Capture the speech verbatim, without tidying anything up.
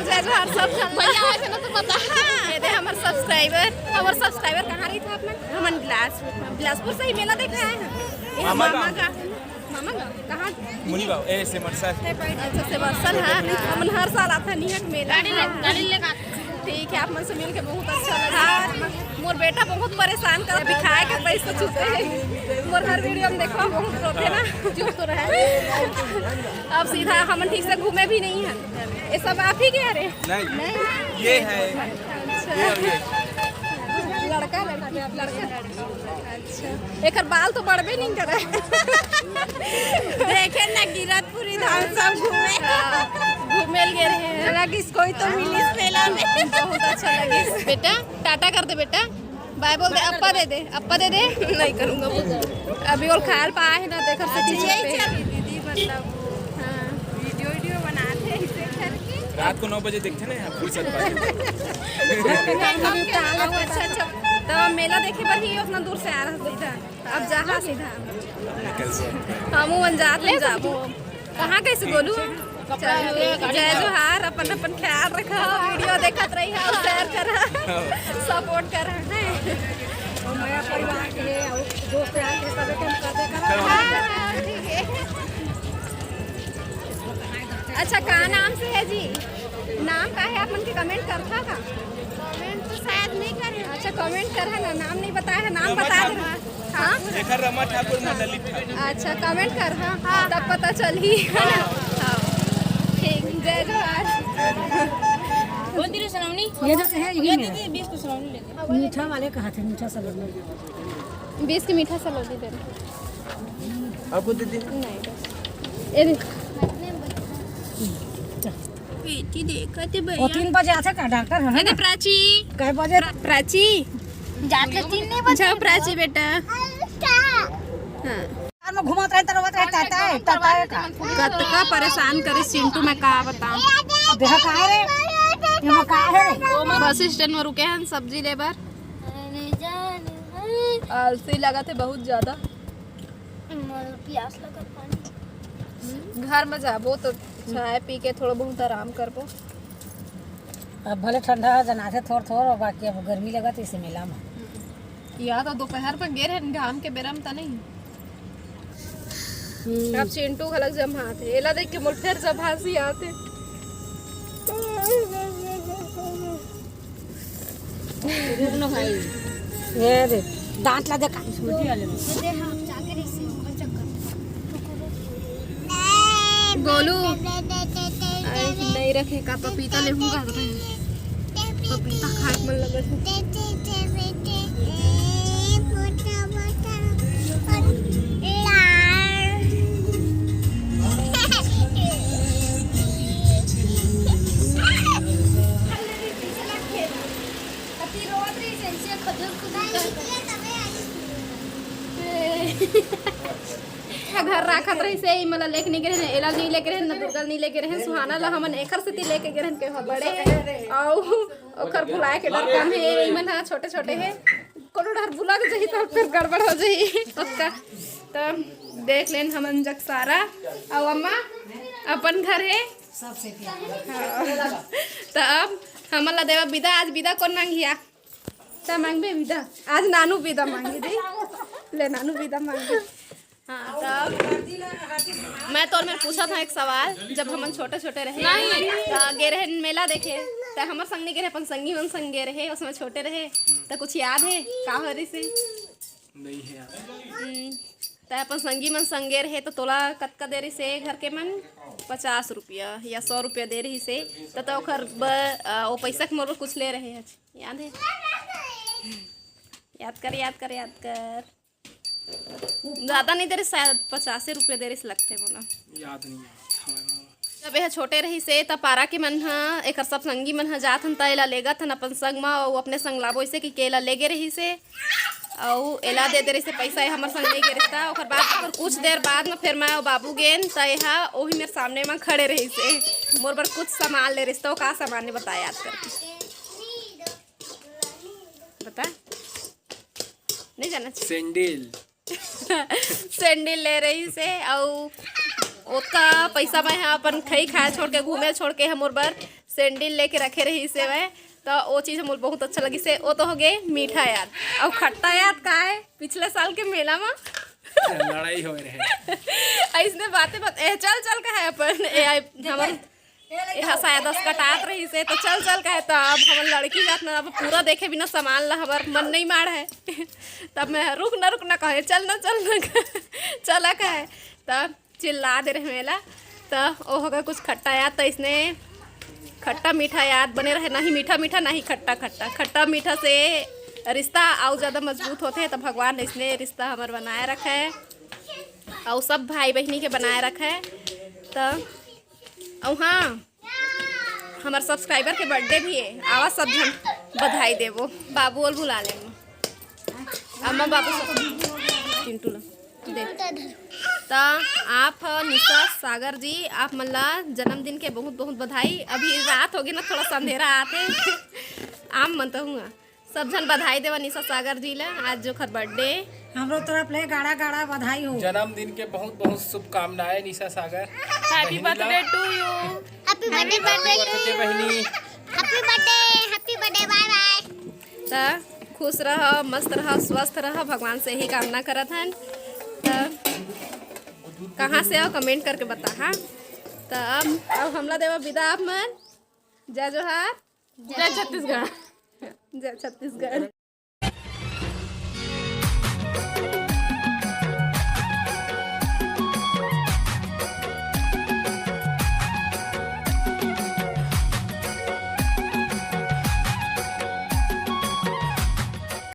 जय जोहार सब झन। भैया, वैसे ना तो पता। ये दे हमर subscriber, हमर subscriber कहाँ रही था अपना? हमन बिलासपुर, बिलासपुर से ही मेला देखे आए हैं। ये मामा मामा का। का? मामा का? कहाँ? मुनीबाव, ए, सेमरसा। अच्छा, सेमरसा, हाँ। हमन हर साल आथन इहाँ मेला। गाड़ी ले, गाड़ी ले का? ठीक है, आप मन से मिलके बहुत अच्छा लगा। मोर बेटा बहुत परेशान करत हे, खाए के पैसा चुपे हे। मोर हर video में देखो, बहुत रोथे ना, चुप तो रहे। अब सीधा हमन ठीक से घूमे भी नहीं है। ये सब आप ही के हरे? नहीं, ये है। अच्छा। ये और ये। लड़का, लड़की, लड़का। अच्छा, एकर बाल तो बढ़बे नहीं करे। देखे ना, गिरत पूरी धाम सब घूमे। हाँ, घूमे ल गे रहे हैं। लगिस कोई तो मिलिस मेला में। बहुत अच्छा लगिस। बेटा, टाटा कर दे बेटा, bye बोल दे, अप्पा दे दे, अप्पा दे दे। नहीं करूँगा वो। अभी वो खाल पाए है ना, देखर से यही चीज चल रही दीदी, मतलब, हाँ। Video, video बनाते हैं इसे करके। रात को नौ बजे देखते ना यहाँ फुर्सत पाके। अच्छा, अच्छा। तो मेला देखे बर ही उतना दूर से आ रहा था। अब जहाँ सीधा। निकल गया। हम मन जात ले जाबो। कहाँ कैसे गोलू? चल, ठीक है। जय जोहार, अपन, अपन ख्याल रखा, video देखत रही है, share करा, support करा, हैं? और मेरा परिवार के और दोस्त यार के सब एक हम करते करा। हाँ, हाँ, ठीक है। अच्छा, का नाम से है जी? नाम का है, आप मन के comment करथा का? Comment तो शायद नहीं करे। अच्छा, comment कर है ना, नाम नहीं बताया है, नाम बता दे। हाँ? एकर रमा ठाकुर मंडली ठाकुर। अच्छा, comment कर, हाँ, हाँ। तब पता चलही, है ना? हाँ। ठीक, जय जोहार। कौन दी रे सलोनी? ये जो है, यही ये मेरा। दीदी, बीस को सलोनी ले दे। मीठा वाले कहा थे, मीठा सलोनी। बीस के मीठा सलोनी दे दे। आपको दीदी? नहीं, बस। ये दे। बेटी देखा थे भैया। वो तीन बजे आथे का डॉक्टर, है ना? ये दे प्राची। कै बजे? प्रा-, प्राची। जाके तीन नहीं बजे। जाओ प्राची बेटा। हाँ। कार में घुमात रहे, तरवत रहे, ताता है, ताता है का। कतका परेशान करे चिंटू, मैं का बताऊं। देखा का है रे? ये में का है रे? बस स्टैंड में रुके हैं सब्जी ले बर। आलसी लगा थे बहुत ज्यादा। प्यास लगा पानी। घर में जाबो तो चाय पी के थोड़ा बहुत आराम करबो। अब भले ठंडा हो जनाथे थोड़ थोड़, बाकी अब गर्मी लगत इसे मेला में। या तो दोपहर में गे रहे, घाम के बेरा में त नहीं। हम्म। अब चिंटू घलक जम्हात हे, एला देख के मोर फेर जम्हासी आत हे। रुक ना भाई। ये दे, दांत ला देखा। छोटी वाले में। गोलू, अरे नहीं रखे का, पपीता लेहूं का? पपीता खाए के मन लगत हे। घर राखत रहिस हे, ई मोला लेके नहीं गे रहेन, एला नहीं लेके रहेन, ना दुर्गा नहीं लेके रहेन, सुहाना ला हमन एकर सेती लेके गे रहेन के ओहा बड़े हे, अउ ओकर भुलाए के डर कम हे, ई मन ह छोटे-छोटे हे, कोनो डर भुला के जाही त फिर गड़बड़ हो जाही पक्का। त देख लेन हमन जग सारा, अउ अम्मा अपन घर हे। हाँ। त अब हमन ला देवा बिदा, आज बिदा कोन मांगही आ? त मांगबे बिदा, आज नानू बिदा मांगे दे, ले नानू बिदा मांगे। हाँ, तब मैं तोर मेर पूछत हँव एक सवाल, जब हमन छोटे-छोटे रहे, त गे रहेन मेला देखे, त हमर संग नइ गे रहे, अपन संगी मन संग गे रहे, ओ समय छोटे रहे, त कुछ याद हे, का हो रहिस हे? नहीं हे यार। हम्म, त अपन संगी मन संग गे रहे, त तोला कतका दे रहिस हे घर के मन? पचास रुपया या सौ रुपया दे रहिस हे, त, त ओखर ब-, अ, ओ पैसा के मोर बर कुछ ले रहे हच, याद हे? याद कर, याद कर, याद कर। ज्यादा नहीं दे रहे, शायद पचासे रुपये दे रहे लगथे मोला। याद नहीं आत हवय मोला। जब यह छोटे रहिस हे, त पारा के मन ह, एकर सब संगी मन ह जात हन, त एला लेगत हन अपन संग म, अउ अपने संग लाबो, अइसे कहिके एला लेगे रहिस हे, अउ एला दे दे रहिस हे पैसा, ये हमर संग नइ गे रहिस। त ओकर बाद, ओकर कुछ देर बाद म फेर मैं अउ बाबू गेन, त एहा ओही मेर सामने म खड़े रहिस हे, मोर बर कुछ सामान ले रहिस, त ओ का सामान हे बता याद करके। बता। नहीं जाना चाहिए। सैंडल। सैंडल ले रहिस हे, अउ ओतका पैसा मैं ह अपन खई खाए छोड़ के, घूमे छोड़ के, ह मोर बर सैंडल लेके रखे रहिस हे वह, त ओ चीज मोला बहुत अच्छा लगिस हे। ओ तो हो गे मीठा याद। अउ खट्टा याद का हे? पिछले साल के मेला म लड़ाई होए रहे। अइसने बाते बात, ए, चल चल कहे अपन, ए, आय, हमर, ए, हा शायद अस कटात रहिस हे, त चल चल कहे, त अब हमर लड़की जात न, अब पूरा देखे बिना सामान ला हमर मन नइ माढ़े। तब मैं, "रुक न, रुक न," कहे, "चल न, चल न," चला कहे। त चिल्ला दे रहे मेला। त ओ हो गे कुछ खट्टा याद, त अइसने खट्टा मीठा याद बने रहे, ना ही मीठा मीठा, ना ही खट्टा खट्टा। खट्टा मीठा से रिश्ता अउ ज्यादा मजबूत होथे, त भगवान अइसने रिश्ता हमर बनाए रखे, अउ सब भाई बहिनी के बनाए रखे। त अउ हाँ, हमर subscriber के birthday भी हे, आवा सब झन बधाई देबो। बाबू ओल बुला लेंगे, अम्मा बाबू सब, चिंटू ला दे। त आप ह निशा सागर जी, आप मन ला जन्मदिन के बहुत बहुत बधाई। अभी रात हो गे ना, थोड़ा सा अंधेरा आथे। आप मन तो हुआ, सब झन बधाई देवा निशा सागर जी ला, आज जो खर birthday। हमरो तरफ ले गाड़ा गाड़ा बधाई हो। जन्मदिन के बहुत बहुत शुभकामनाएं निशा सागर। Happy बहिनी ला। Birthday to you। Happy birthday, birthday। Birthday बहिनी। Happy birthday, happy birthday, bye bye। त खुश रह, मस्त रह, स्वस्थ रह, भगवान से यही कामना करत हन। त कहाँ से हो, comment करके बता, हाँ। त अब, अब हमला देवा विदा आप मन। जय जोहार। जय छत्तीसगढ़। जय छत्तीसगढ़।